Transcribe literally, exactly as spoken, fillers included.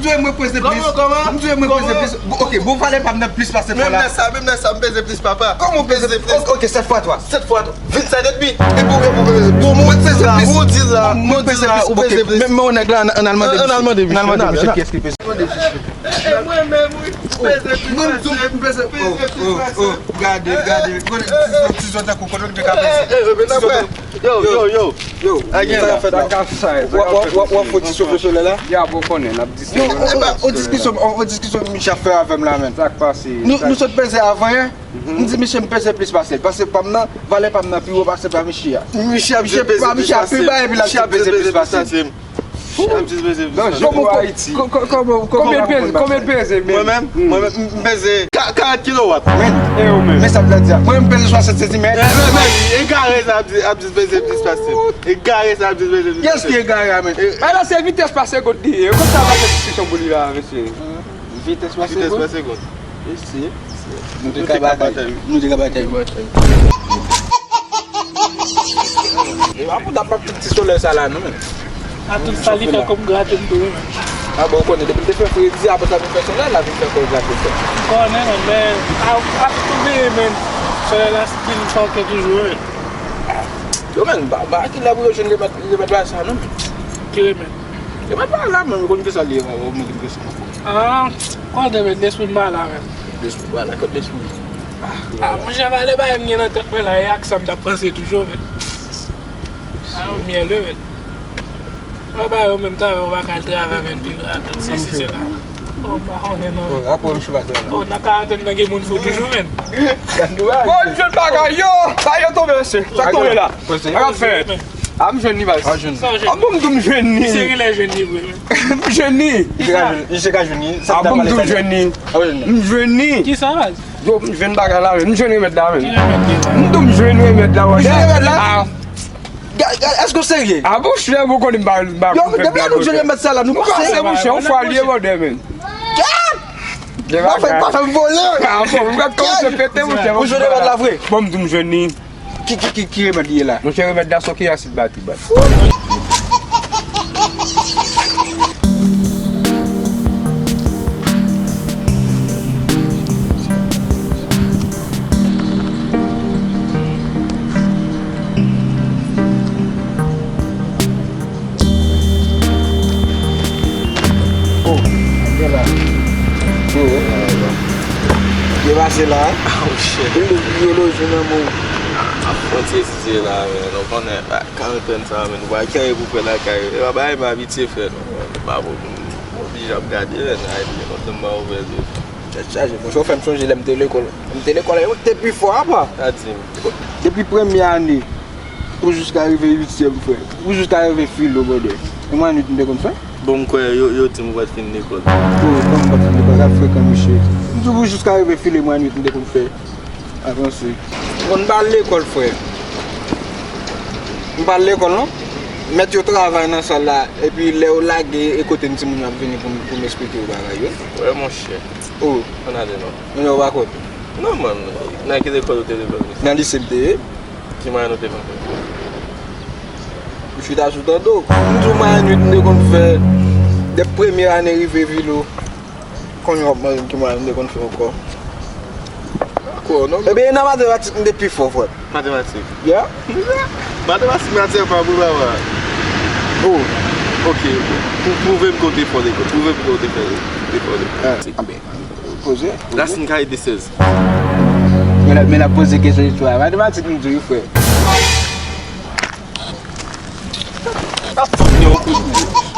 Mwen peze plis. Kòman, kòman? Mwen peze plis. Bon, ok, bon, valè pa m nan plis pase twa la. Menm nan sa, menm nan sa, m peze plis, papa. Kòman ou peze plis? Ok, ok, sèt fwa twa. Sèt fwa twa. Vennsenk edmi. E pou, e pou peze plis. Bon, mwen peze plis. Mwen peze plis. Ou peze plis. Menm, menm nèg la, ann al mande misye. Ann al mande misye. Ann al mande misye kiyès ki peze. Mwen menm, wi. Peze plis. Mwen di w, m peze plis. Oh, oh, oh. Gade, gade. Ti zòt tankou kote w te ka peze. Yo, yo, yo. Yo, sa k ap fèt la? Sa k ap fèt? W ap, w ap, w ap, w ap fout ti soufle solèy la? Ya, bon, konnen, n ap diskite. Non, e pa, on diskisyon, on, on diskisyon misye ap fè avè m la, menn. Sa k pase? Nou, nou sot peze avan yè. M di misye m peze plis pase l. Pase pa m nan, valè pa m nan pi wo pase pa misye a. Misye ap peze plis pase m. Misye ap peze plis pase m. Misye ap peze plis pase m. Kòman, kòman, kòman, konbyen l peze, konbyen l peze, menn? Mwen menm, mwen menm, m peze ka-, karant kilowat. Menn, e ou menm? Men sa m ta di a. Mwen menm, m peze swasant santimèt. E, men, men, egare sa ap di, ap di peze plis pase m. Egare sa ap di peze plis pase m. Kiyès ki egare a, menn? Bay la se vitès pa segonn li ye. Konn sa va fè diskisyon pou li la, mesye. Vitès pa segonn? Vitès pa segonn. Mesye. Nou te ka batay. Nou te ka batay. E pa pou n ap pap tout ti solèy sa la, non, menn. A tout sa li fè kòm grate m tou, wi, menn. A bon, ou konnen, depi l te fè fredi, apre sa vin fè solèy, la vin fè kòm grate m. M konnen, menn, men a, a tout veye, menn. Solèy la still fòkè toujou, wi, menn. Yo, menn, ba, ba, ki lè pou yo jwenn remèd, remèd la sa, non, menn? Ki remèd? Remèd la la, menn, ou konn ki sa li ye, ou konn ki sa. Ah, kote, menn, lespri m pa la, menn. Lespri pa la, kot lespri? Ah, monchè, valè bagay m gen nan tèt mwen la, e ak sa m t ap panse toujou, menn. Ah, yo myèl, wi, menn. Mwen ba yo menm travay, ou pa ka al travay, menn, pi rapid, sesi, sela. Oh, m pa konnen, non. Oh, apre misye pa travay la. Oh, nan karantèn nan gen moun fou toujou, menn. Bon, jwenn bagay, yo! Sa yo tonbe, mesye. Sa tonbe la. Sa ap fèt. A, m jwenn li, baz. A, jwenn. Sa w jwenn? A, bon, m di w m jwenn li. Misye genlè jwenn li vre, menn. M jwenn li. Misye ka jwenn, misye ka jwenn li. A, bon, m di w m jwenn li. A, w jwenn li. M jwenn li. Kisa, baz? Yo, m jwenn bagay la, menn. M jwenn remèd la, menn. Ki remèd li, menn? M di w m jwenn remèd la, baz. Ou jwenn remèd la? A. Ga-, ga-, èske w serye? A, bon, chè, bon, konnen m pa, m pa. Yo, depi lè nou jwenn remèd sa la, nou pa serye. Nou pa serye, monchè, yon fwa li ye, bòdè, menn. Mwen fè pa fè m vole. A, bon, mwen gad kòman se pete, monchè. Ou jwenn remèd la vre? Bon, m di w m jwenn li. Ki, ki, ki, ki remèd li ye la? Monchè, remèd la se yon ki asid batri, bat. Oh, gen la. Oh. Gen pase la. Oh, shit. Yo, yo loje nan men w. A, fwontyè site la, men, nou konnen, a, karantèn sa, men, nou pa gen anyen pou fè lakay. E pa bagay m abitye fè, non. Pa bon, m oblije ap gade, men, ay, gen lontan m pa ouvè zye. Tèt chaje, monchè, ou fè m sonje lè m te lekòl. M te lekòl, yo te pi fò, apa. Sa di m. Depi premye ane, pou jiska rive uityèm, frè. Pou jiska rive filo, brother. E mwen, nwit m te konn fè. Bon, m kwè yo, yo di m ou pa t fin lekòl. Oh, kòman m pa t fin lekòl? Sa frekan, mesye. M di w pou jiska rive filo, e mwen, nwit m te konn fè. Avanse. Bon, m pa al lekòl, frè. M pa al lekòl, non. Mèt yo travay nan sal la, epi lè yo lage, e kote m timoun yo ap vini pou m, pou m esplike yo bagay yo. Wè, monchè. Oh. Ann ale, non. Men yo pa konn. Non, man. Nan ki lekòl ou te lekòl, mesye? Nan lise m te ye. Ki mwayen ou te konn fè? Ou chita sou tande w. M di w mwayen uit m te konn fè. Depi premye ane rive filo. Kounye a w ap mande m ki mwayen m te konn fè ankò. Ankò, non. Ebyen, e nan matematik m te pi fò, frè. Matematik? Yeah. Matematik matyè pa pou papa. Oh. Ok, ok. Pou, pwouve m kote fò lekòl. Pwouve m kote fè, te fò lekòl. Ah, anben, poze. Rasin kare de sèz. Men l ap, men l ap poze kesyon istwa. Matematik m di wi, frè. Sa fòk li yon kout men.